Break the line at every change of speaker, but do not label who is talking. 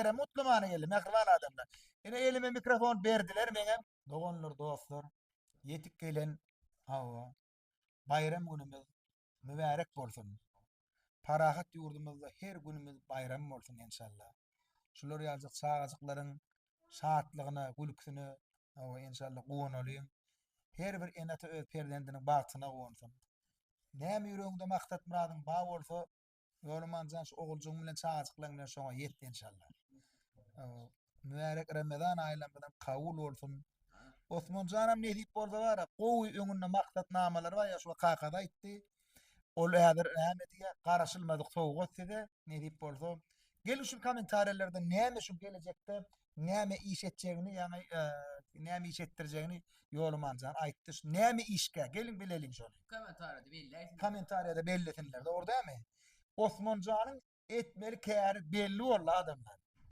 baýramy gutlamana geldi, mähriban adamlar. Ine elime mikrofon berdiler meňem. Doganlar, dostlar, ýetip gelen hawa, baýram günümiz mübärek bolsun. Parahat ýurdumyzda her günümiz baýram bolsun enşalla. Şular ýaljak çagajyklaryň şatlygyna, gülküsine hawa enşalla guwanalyň. Her bir ene-ata öz perzendiniň bagtyna guwansyn. Näme ýüregiňde maksat-myradyň bar bolsa, Ýolaman jan şu oguljygyň bilen çagajyklaryň bilen şoňa ýet enşalla. Mübärek Ramazan aýlarymyzam kabul bolsun. Osman janam nesip bolsa bara gowy öňünde maksatnamalary bar ýa şu kakasy aýtdy. Ol häzir näme diýýär? Garaşylmadyk sowgat size nesip bolsa. Geliň şu kommentariýalarda näme şu gelejekde näme iş etjegini, ýagny näme iş etdirjegini Ýolaman jan aýtdy. Näme işkä? Geliň bileliň şony.
Kommentariýada belläýsinler.
Kommentariýada bellesinler. Dogry dälmi? Osman janyň etmeli käri belli boldy adamlar.